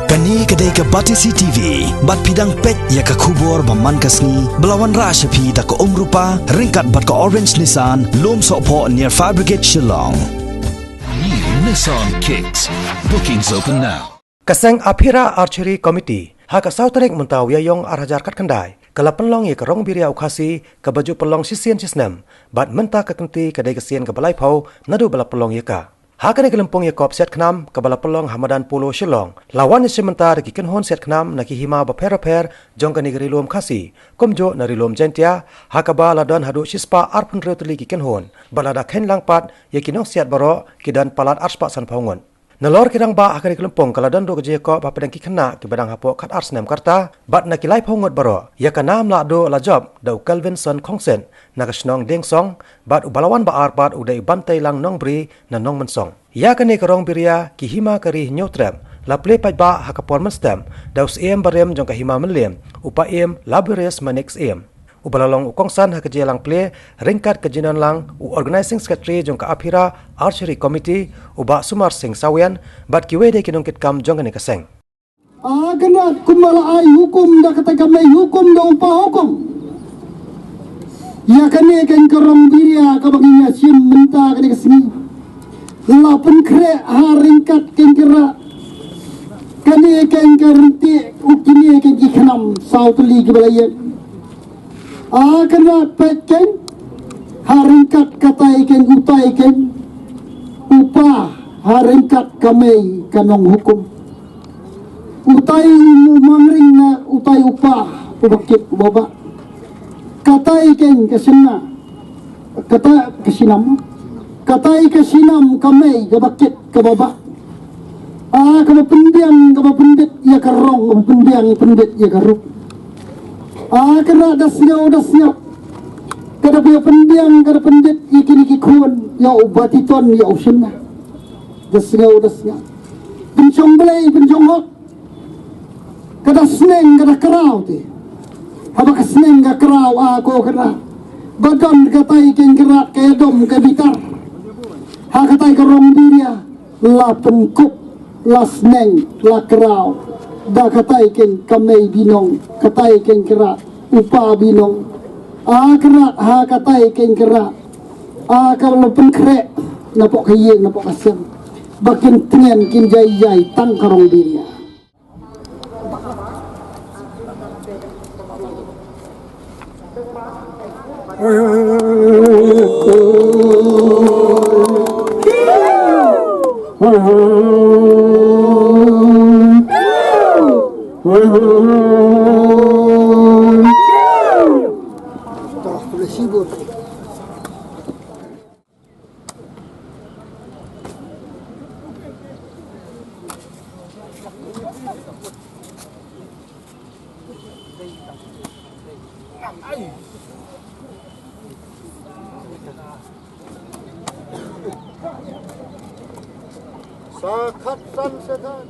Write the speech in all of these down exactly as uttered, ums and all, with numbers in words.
Kane ka dei ka Batesi T V, bad phi dang peit ïa ka khubor ba man ka sngi, ba la wanrah sha phi da ka Umrupa, ryngkat bad ka Orange Nissan, Lumsohphoh near Fire Brigade Shillong. New Nissan Kicks. Bookings open now. Ka seng Aphira Archery Committee, ha ka saw tarik mynta u Ïaïong ar hajar khatkhyndai, ka la pynlong ïa ka rong biria u Khasi, kaba ju pynlong shisien shisnem, bad mynta ka kynti ka dei ka sien kaba laiphew, naduh ba la pynlong ïa ka. Ha kane ka lympung ïakop siat khnam, kaba la pynlong ha madan Polo Shillong, la wan ïashim bynta da ki kynhun siat khnam na ki hima bapher bapher, jong kane ka Ri Lum Khasi, kumjuh na Ri Lum Jaiñtia, ha kaba la don haduh shispah arphew hynriew tylli ki kynhun, bad lada kheiñ lang pat, ïa ki nongsiat baroh, ki don palat arspah sanphew ngut. Nalor ki rangbah ha kane ka lympung ka la don ruh ka jingïakop hapdeng ki khynnah kiba dang hapoh khatar snem ka rta, bad na ki laiphew ngut baroh, ïa ka nam la duh la jop da u Kelvinson Khongsit, na ka shnong Diengsong, bad uba la wan ba ar pat u dei u Banteilang Nongbri na Nongmynsong. Ïa kane ka rong biria, ki hima ka Ri Hynñiewtrep, la plie paidbah ha ka por mynstep, da u Syiem barim jong ka hima Mylliem, u Paiem Laborious Manik Syiem. Uba la long u kongsan ha ka jingïalang plie, ryngkat ka jingdon lang, u Organising Secretary jong ka Aphira Archery Committee, u Bah Sumar Singh Sawian, bad kiwei de ki nongkitkam jong kane ka seng. A kane kumba la ai hukum da kata ka mei hukum da u pa hukum. Ïa kane keiñ ka rong biria kaba ngin ïashim mynta kane ka sngi. La pynkhreh ha ryngkat keiñ ka rah. Kane keiñ ka ryntih u kine keiñ ki khnam saw tylli kiba la ïeng. A kane peit keiñ ha ryngkat katai keiñ utai keiñ. U pa ha ryngkat ka mei ka nonghukum. Utai u mangring na utai u pa uba kit uba bah. Katai keiñ ka shnam. Kata ka shnam. Katai ka shnam ka mei kaba kit kaba bah. A kaba pynbiang kaba pynbit ïa ka rong kaba pynbiang pynbit ïa ka rup. A ka rah da sngew da sngew. Ka da pynbiang ka da pynbit ïa kine ki khun ïa u Batiton ïa u Shynna. Da sngew da sngew. Pynshong Blei pynshong hok. Ka da sneng ka da kraw te. Haba ka sneng ka kraw a ko ka da. Ba don katai keiñ ka rah ka ïadom ka bitar. Ha katai ka rong biria. La pynkup, la sneng, la kraw. Da katai keiñ ka mei binong, katai keiñ ka rah, u pa binong. A ka rah, ha katai keiñ ka rah. A ka la pynkhreh, napoh ka ïing, napoh ka sem. Ba kin tngen, kin jai jai, tang ka rong biria. Sa khatsan sa khat.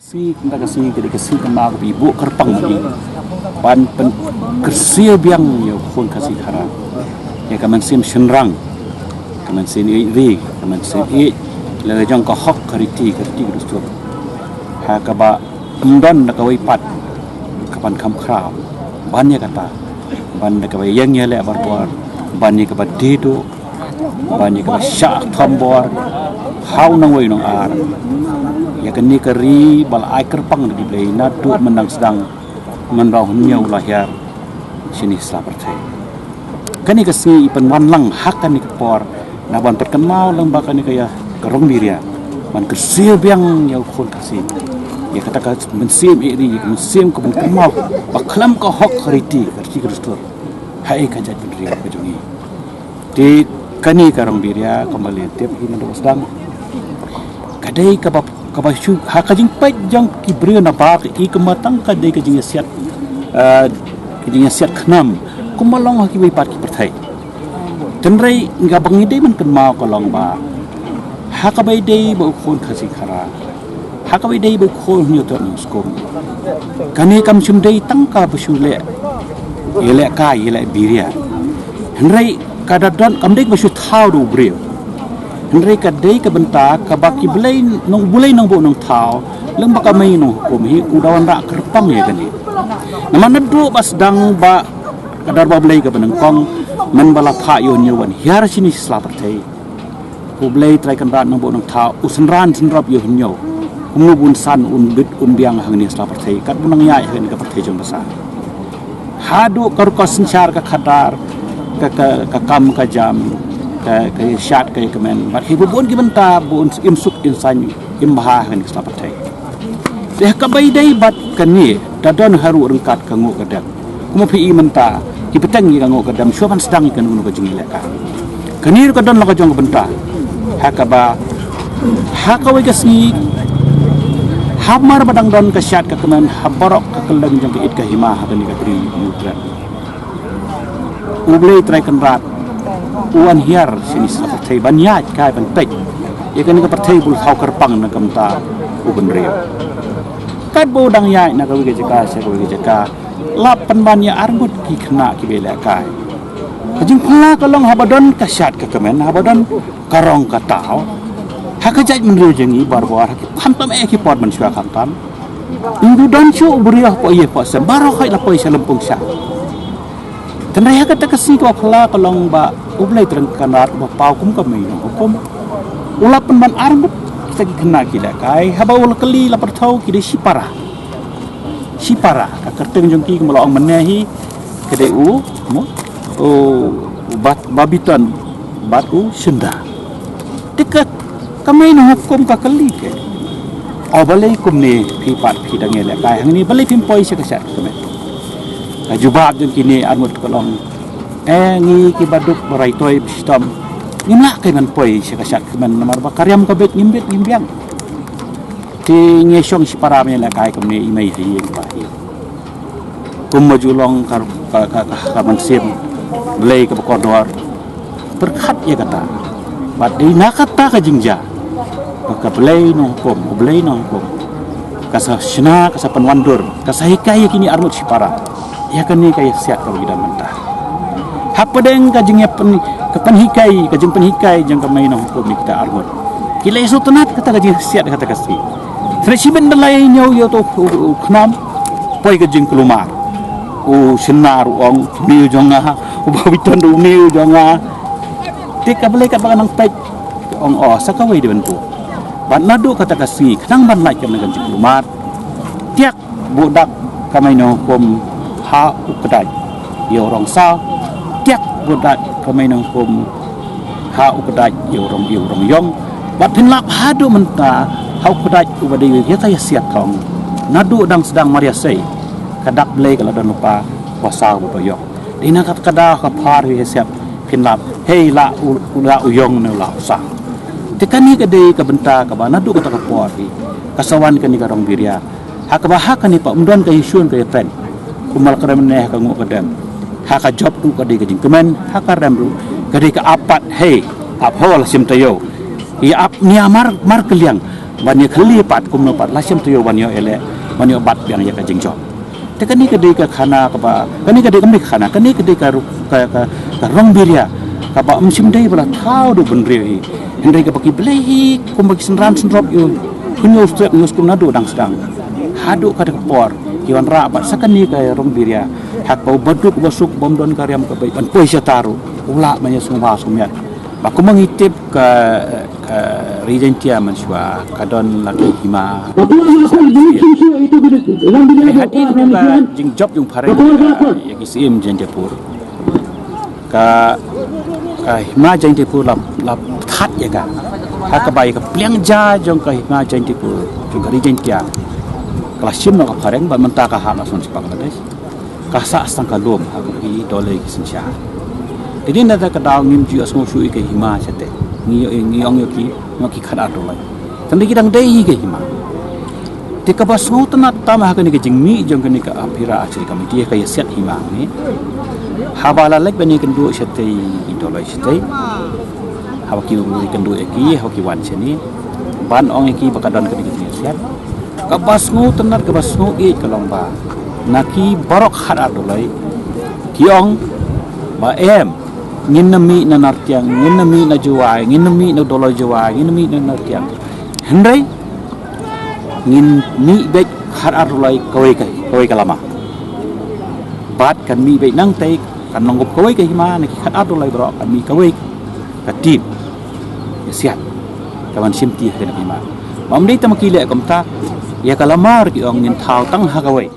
Sngi, kata ka sngi ka dei ka sngi kynmaw kaba buh kyrpang bad ngi ban pynkyrsiew biang ïa u khun Khasi Khara, ïa ka mynsiem shynrang. Ka mynsiem ïeit ri, ka mynsiem ïeit la jong ka hok, ka riti, ka riti ka dustur. Ha kaba ym don da kawei pat ka ban kham khraw ban ïa kata, ban da kaba ïeng ïaleh barabor, ban ïa kaba die duh, ban ïa kaba shah thombor ha u nongwei u nongar. Ïa kane ka ri ba la ai kyrpang da ki Blei naduh myndang sdang, mynba u hynñiew u la hiar shane sla pyrthei. Kane ka sngi i pynwan lang ha kane ka por na ban pynkynmaw lang ba kane ka ïa ka Rong Biria ban kyrsiew biang ïa u khun Khasi, ïa kata ka mynsiem ïeit ri, ïa ka mynsiem ka ban kynmaw ba khlem ka hok, ka riti, ka riti ka dustur, haei ka jaitbynriew ka jong ngi. Te kane ka Rong Biria, kumba la tip hi naduh sdang, ka dei kaba, kaba shu ha ka jingpeit jong ki briew na bar i kumba tang ka dei ka jingïasiat, eh, ka jingïasiat khnam kumba long ha kiwei pat ki pyrthei. Hynrei kaba ngi dei ban kynmaw ka long ba ha kaba ïadei bad u khun Khasi Khara, ha kaba ïadei bad u khun Hynñiewtrep Nongskum, kane kam shym dei tang kaba shu leh ïalehkai, ïaleh biria. Hynrei ka da don, kam dei kaba shu thaw da u briew. Hynrei ka dei ka bynta kaba ki Blei nong, Blei Nongbuh Nongthaw, lem bad ka Mei Nonghukum hi, u da wanrah kyrpang ïa kane. Namar naduh ba sdang ba ka dorbar Blei kaba nyngkong, mynba la phah ïa u hynñiew ban hiar shane sla pyrthei, u Blei Trai Kynrad Nongbuh Nongthaw u synran synrop ïa u hynñiew, kumno ba un san, un bit, un biang hangne sla pyrthei, katba un nang ïaid hangne ka pyrthei jong basa. Haduh ka rukom synshar, ka khadar, ka, ka, ka kam ka jam, ka, ka ïashad ka ïakmen, bad hi bun ki bynta ba un im suk im saiñ, im bha hangne sla pyrthei. Te ha kaba ïadei bad kane, da don haduh ryngkat ka nguh ka dem. Kumba phi i mynta, ki bteng ïa ka nguh ka dem shuwa ban sdang ïa kano kano ka jingïalehkai. Kane ruh ka don la ka jong ka bynta, ha kaba ha kawei ka sngi, hamar ba dang don ka shad ka kmen ha baroh ka kylleng jong ka it ka hima ha kane ka ri Hynñiewtrep, u Blei Trai Kynrad u wan hiar shane sla pyrthei ban ïaid kai, ban peit ïa kane ka pyrthei ba la thaw kyrpang na ka bynta u bynriew. Katba u dang ïaid na kawei ka jaka sha kawei ka jaka, la pynban ïa arngut ki khynnah kiba ïalehkai. Ka jingphylla ka long haba don ka shad ka kmen, haba don ka rong ka taw ha ka jaitbynriew jong ngi barabor, ha ki khamtam eh ki por mynshuwa khamtam. Ynda don shuh u briew hapoh ïing hapoh sem, baroh khoit la poi sha lympung shad. Hynrei ha kata ka sngi kaba phylla ka long ba u Blei Trai Kynrad uba paw kum ka Mei Nonghukum u la pynban arngut kita ki khynnah ki ïalehkai, haba u la kylli la pyrthaw ki dei shipara. Shipara, ka kyrteng jong ki kumba la ong mynne hi, ka dei u, mo, u Bat, Babiton bad u Shynda. Te ka, ka Mei Nonghukum ka kylli ki, o balei kumne phi pat phi dang ïalehkai hangne, balei phim poi sha ka shad ka kmen? Ka jubab jong kine arngut ka long, eh, ngi kiba duk ba rai toi ba shitom, ngim lah kai ban poi sha ka shad ka kmen namar ba ka riam ka beit, ngim bit ngim biang. Te ngi shong shipara ban ïalehkai kumne i mei ha ïing ba ïing. Kumba ju long ka, ka, ka, ka, ka mynsiem Blei kaba kordor pyrkhat ïa kata. Bad dei na kata ka jingjia ba ka Blei Nonghukum, u Blei Nonghukum ka sa shna, ka sa pynwandur, ka sa hikai ïa kine arngut shipara ïa kane ka ïasiat kaba ki don mynta. Hapdeng ka jingïapyn, ka pynhikai, ka jingpynhikai jong ka Mei Nonghukum ïa kita arngut, ki la ïasngewtynnat kata ka jingïasiat kata ka sngi. Hynrei shibit da la ïa ñiew ïa uto u, u, u khnam, poi ka jingkulmar. U Shynda ruh u ong, une u jong nga, u Babiton ruh une u jong nga. Te ka Blei katba ka nang peit, ka ong, o, sa kawei dei ban buh. Bad naduh kata ka sngi, khnang ban lait kane ka jingkulmar, tiak buh dak ka Mei Nonghukum ha u kdait ïa u rong saw, tiak buh dak ka Mei Nonghukum ha u kdait ïa u rong, ïa u rong ïong. Bad phin lap haduh mynta ha u kdait uba dei ïa ka ïasiat thong. Naduh dang sdang mar ïasei, ka dak Blei ka la don lypa, ba saw bad ba ïong. Dei na kata ka daw ka phar ïa u ïasiat phin lap, hei, lah u, u, lah u ïong ne lah u saw. Te kane ka dei ka bynta kaba naduh kata ka por hi ka sa wan kane ka Rong Biria. Ha kaba ha kane pat ym don ka ïashun ka ïatren. Kumba la kren mynne ha ka nguh ka dem, ha ka jop ruh ka dei ka jingkmen, ha ka rem ruh ka dei ka ap pat, hei, ap ho la shim taïew. Ïa ap nia mar, mar kylliang ban ïa khyllie pat, kumno pat la shim taïew ban ïoh ïaleh, ban ïoh bat biang ïa ka jingjop. Te kane ka dei ka khana kaba, kane ka dei, kam dei ka khana, kane ka dei ka ru-, ka, ka, ka Rong Biria Kaba ym shym dei ba la thaw da u bynriew hi. Hynrei kaba ki blei hi kumba ki synran synrop ïa u Hynñiewtrep Hynñiewskum naduh dang sdang haduh kata ka por ki wanrah bad sa kane ka rong Biria. Ha kaba u baduk u basuk bym don ka riam ka beit ban poi shata ruh u lah ban ïa sngewbha sngewmiat. Ba kumba ngi tip ka, ka Ri Jaintia mynshuwa ka don la ki hima. Hynrei hadien ka jingjop jong phareng ïa ki syiem Jaintiapur, ka, ka hima Jaintiapur la, la that ïa ka. Ha kaba ïa ka pliang ja jong ka hima Jaintiapur jong ka Ri Jaintia ka la shim noh ka phareng bad mynta ka hap la sngewsih Bangladesh. Ka sah tang ka lum ha ka ki doloi ki synshar. Te ngi na da ka daw ngim ju ïohsngew shuh ïa ka hima shatei. Ngi ïoh, ngi ong ïa ki, ïoh ki khatar doloi. Tang da ki dang dei hi ka hima. Te kaba sngewtynnat tam ha kane ka jingmih jong kane ka Aphira Archery Committee ka ïasiat hima ne. Haba la leit ban ïakynduh shatei ki doloi shatei. Haba ki ïakynduh ïa ki, haba ki wan shane ban ong ïa ki ba ka don kane ka jingïasiat. Kaba sngewtynnat kaba sngewieit ka long ba na ki baroh khatar doloi ki ong ba em, ngin na mih na Nartiang, ngin na mih na Jowai, ngin na mih na doloi Jowai, ngin na mih na Nartiang. Hynrei ngin mih beit khatar doloi kawei ka, kawei ka lama. Bad kan mih beit nangtei kan long kawei ka hima na ki khatar doloi baroh kan mih kawei ka team. Ïasiat ka ban shimti ha kane ka hima. Bym dei tang ma ki leh kumta, ïa ka lama ruh ki ong ngin thaw tang ha kawei.